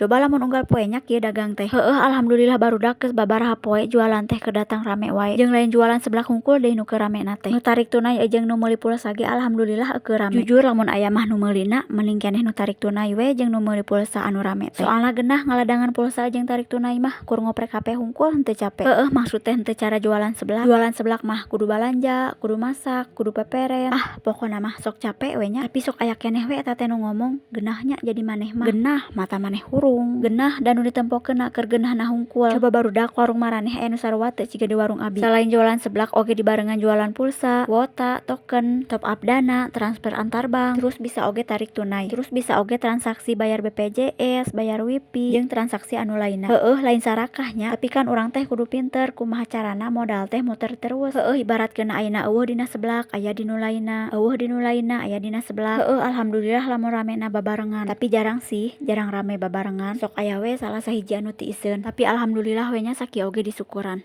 Coba lamun unggal poe nya kieu dagang teh. Heueuh, alhamdulillah barudak geus babaraha poe jualan teh keur datang rame wae. Jeung lain jualan seblak hungkul deui nu keur ramena teh. Nu tarik tunai jeung nu meuli pulsa ge alhamdulillah keur rame. Jujur, lamun aya mah nu meulina mending keneh nu tarik tunai we jeung nu meuli pulsa anu rame teh. Soalna geunah ngaladangan pulsa jeung tarik tunai mah, kur ngoprek hape hungkul, henteu cape. Heueuh, maksud teh henteu cara jualan seblak. Jualan seblak mah kudu balanja, kudu masak, kudu peperen, ah, pokona mah sok cape we nya. Tapi sok aya keneh we eta teh nu ngomong, "Geunah nya jadi maneh mah." Geunah mata maneh hurung. Geunah da nu ditempokeunna keur geunahna hungkul. Coba barudak, warung maraneh aya nu sarua teu ciga di warung abi? Salain jualan seblak oge dibarengan jualan pulsa, kuota, token, top up dana, transfer antar bank, terus bisa oge tarik tunai, terus bisa oge transaksi bayar BPJS, bayar wifi, jeung transaksi anu lainna. Heueuh, lain sarakah nya, tapi kan urang teh kudu pinter kumaha carana modal teh muter terus. Heueuh, ibaratkeun ayeuna euweuh dina seblak, aya di nu lainna, euweuh di nu lainna, aya dina seblak. Heueuh, alhamdulillah lamun ramena babarengan, tapi jarang sih, jarang rame babarengan, sok aya we salah sahiji anu tiiseun. Tapi alhamdulillah we nya, sakieu oge disukuran.